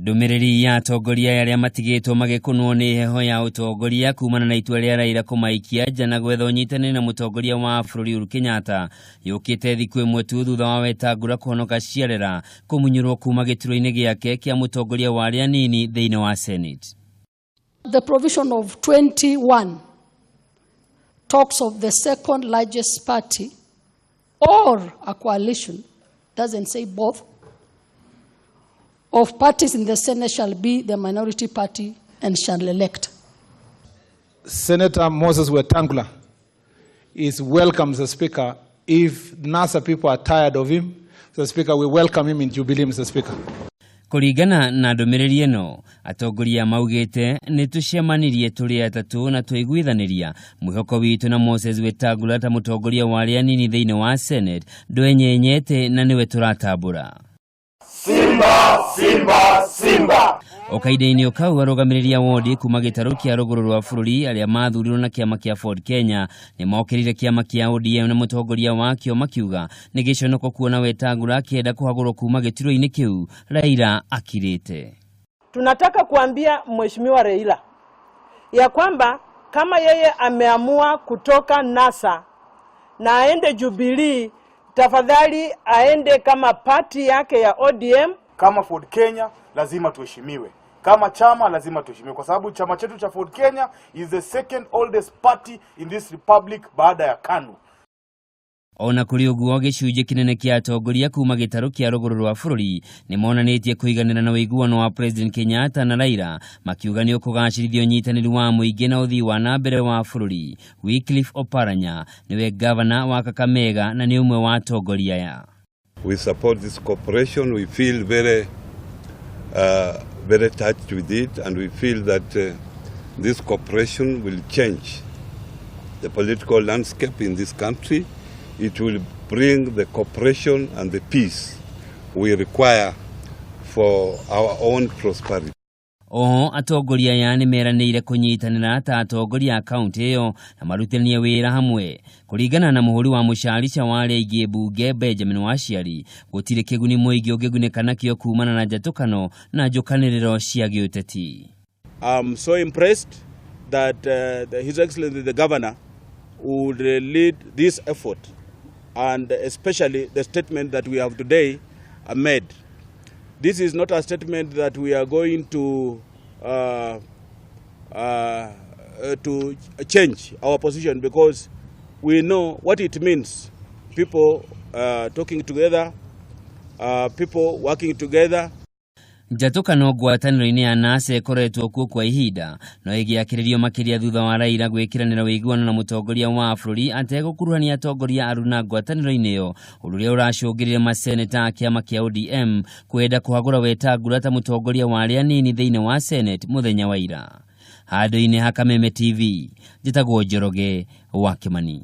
Ndũmĩrĩri ya atongoria arĩa matigĩtwo magĩkũnwo nĩ heho ya ũtongoria kumana na itua rĩa Raila kũmaikia nja na gwetha ũnyitanĩri na mũtongoria wa bũrũri Uhuru Kenyatta yũkĩte thikũ ĩmwe tu thutha wa Wetangula kũhonoka ciarera kũmunyũrwo kuma gĩturwa-inĩ gĩake kĩa mũtongoria wa arĩa anini thĩinĩ wa Senate. The provision of 21 talks of the second largest party or a coalition, doesn't say both, of parties in the Senate shall be the minority party and shall elect. Senator Moses Wetangula is welcome, Mr. Speaker. If NASA people are tired of him, Mr. Speaker, we welcome him in Jubilee, Mr. Speaker. Kũringana na ndũmĩrĩri ĩno, atongoria maugĩte nĩ tũcemanirie tũrĩ atatũ na twaiguithanĩria mwĩhoko witũ na Moses Wetangula ta mũtongoria wa arĩa anini thĩinĩ wa Senate ndwenyenyete na nĩwe tũratambũra. Simba, Simba, Simba! O kahinda-inĩ o kau, arũgamĩrĩri a wodi kuma gĩtarũ kĩa rũgũrũ rwa bũrũri arĩa mathurirwo na kĩama kĩa Ford Kenya nĩ mokĩrire kĩama kĩa ODM na mũtongoria wakĩo, makiuga nĩ gĩconoko kuona Wetangula akĩenda kũhagũrwo kuma gĩturwa-inĩ kĩu Raila akirĩte. Tunataka kuambia Mheshimiwa Raila ya kwamba kama yeye ameamua kutoka NASA na aende Jubilee, tafadhali aende kama party yake ya ODM. Kama Ford Kenya lazima tuheshimiwe. Kama chama lazima tuheshimiwe kwa sababu chama chetu cha Ford Kenya is the second oldest party in this republic baada ya KANU. Ona kũrĩ ũguo, gĩcunjĩ kĩnene kĩa atongoria kuma gĩtarũ kĩa rũgũrũ rwa bũrũri nĩ monanĩtie kũiganĩra na ũiguano wa President Kenyatta na Raila, makiuga nĩ ũkũgacĩrithia ũnyitanĩri wa mũingĩ na ũthii wa na mbere wa bũrũri. Wycliffe Oparanya nĩwe gavana wa Kakamega na nĩ ũmwe wa atongoria aya. We support this cooperation. We feel very touched with it, and we feel that this cooperation will change the political landscape in this country. It will bring the cooperation and the peace we require for our own prosperity. Oho atongoria aya nĩ meranĩire kũnyitanĩra ta atongoria a kaunti ĩyo na marutithanie wĩra hamwe. Kũringana na mũhũri wa mũcarica wa arĩa aingĩ mbunge Benjamin Washiali, gũtirĩ kĩguni mũingĩ ũngĩgunĩka nakĩo kumana na njatũkano na njũkanĩrĩro cia gĩũteti. I'm so impressed that His Excellency the Governor would lead this effort, and especially the statement that we have today made. This is not a statement that we are going to change our position, because we know what it means. People talking together, people working together. Njatũkano ngwatanĩro-inĩ ya NASA ĩkoretwo kuo kwa ihinda, no ĩgĩakĩrĩrio makĩria thutha wa Raila gwĩkĩranĩra ũiguano na mũtongoria wa bũrũri ategũkuruhania atongoria aruna ngwatanĩro-inĩ ĩyo, ũndũ ũrĩa ũracũngĩrĩria maseneta a kĩama kĩa ODM kwenda kũhagũra Wetangula ta mũtongoria wa arĩa anini thĩinĩ wa Senate mũthenya wa ira. Handũ-inĩ ha Kameme TV, njĩtagwo Njoroge wa Kĩmani.